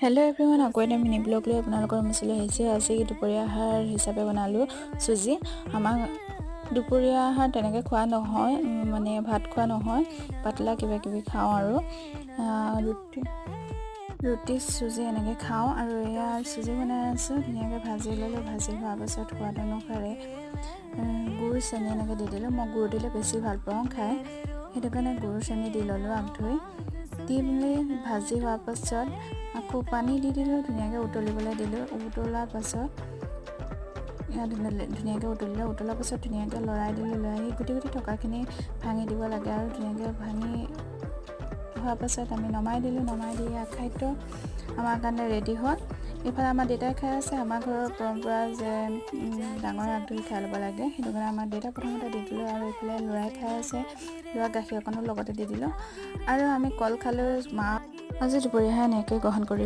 Hello' everyone, আকৌ এটা mini blog লৈ আপোনালোকৰ মাজলৈ আহিছে। আজি দুপৰীয়া আহাৰ হিচাপে বনালোঁ চুজি। আমাক দুপৰীয়া আহাৰ তেনেকৈ খোৱা নহয়, মানে ভাত খোৱা নহয়, পাতলা কিবা কিবি খাওঁ আৰু ৰুটি ৰুটি চুজি এনেকৈ খাওঁ। আৰু এয়া চুজি বনাই আছোঁ। ধুনীয়াকৈ ভাজি ল'লোঁ। ভাজি হোৱাৰ পাছত সোৱাদ অনুসাৰে গুৰ, চেনি এনেকৈ দি দিলোঁ। মই গুৰ দিলে বেছি ভাল পাওঁ খাই, সেইটো কাৰণে গুৰ, চেনি দি ল'লোঁ আগ ধৰি। দি মেলি ভাজি হোৱাৰ পাছত আকৌ পানী দি দিলোঁ। ধুনীয়াকৈ উতলিবলৈ দিলোঁ। উতলাৰ পাছত এয়া ধুনীয়াকৈ উতলিলে। উতলাৰ পাছত ধুনীয়াকৈ লৰাই দিলোঁ। লৰাই গুটি গুটি থকাখিনি ভাঙি দিব লাগে আৰু ধুনীয়াকৈ ভাঙি হোৱাৰ পাছত আমি নমাই দিলোঁ। নমাই দি খাদ্য আমাৰ কাৰণে ৰেডি হ'ল। ইফালে আমাৰ দেউতাই খাই আছে। আমাৰ ঘৰৰ পৰম্পৰা যে ডাঙৰ আগ ধৰি খাই ল'ব লাগে, সেইটো কাৰণে আমাৰ দেউতাক প্ৰথমতে দি দিলোঁ। আৰু এইফালে ল'ৰাই খাই আছে। ল'ৰাক গাখীৰ অকণো লগতে দি দিলোঁ আৰু আমি কল খালোঁ। মা আজি দুপৰীয়া এনেকৈ গ্ৰহণ কৰি